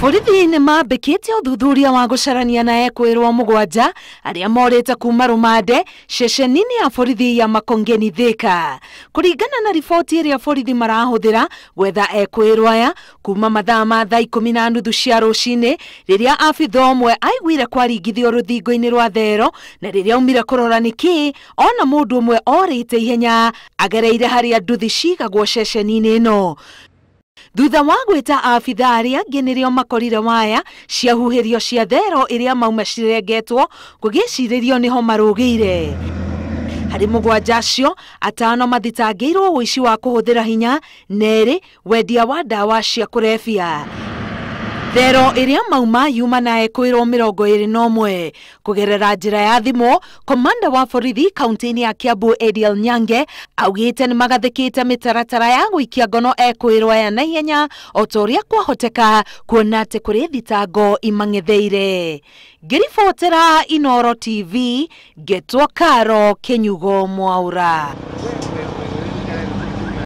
Borithi nĩ mambĩkĩte ũthuthuria wa gũcarania na ekwĩrwo 7 arĩa morĩte kuma rũmande ceceni-inĩ ya borithi ya Makongeni Thika. Kũringana na riboti ĩrĩa borithi marahũthĩra gwetha ekwĩrwo aya kuma mathaa ma thaa 10:30 cia rũcinĩ rĩrĩa abitha ũmwe aiguire kwaringithio rũthingo-inĩ rwa thero, na rĩrĩa aumire kũrora nĩkĩ ona mũndũ ũmwe orĩte ihenya agereire harĩa nduthi cigagwo ceceni-inĩ ĩno. Thutha wa gwĩta abitha arĩa angĩ nĩrĩo makorire waya ciahuhĩrio cia thero ĩrĩa mauma cirengetwo gũgĩcirĩrio nĩho marũgĩire. Harĩ 7 acio, 5 mathitangĩirwo ũici wa kũhũthĩra hinya na 2 wendia wa ndawa cia kũrebia. Thero ĩrĩa mauma yuma na ekwĩrwo 21 kũgerera njĩra ya thimũ. Komanda wa borithi kaunti-inĩ ya Kiambu Adiel Nyange augĩte nĩ magathĩkĩte mĩtaratara ya gũikia ngono ekwĩrwo aya na ihenya o ta ũrĩa kwahoteka, kuona atĩ kũrĩ thitango imang'etheire. Ngĩribotera Inooro TV, ngetwo Karo Kĩnyugo Mwaura.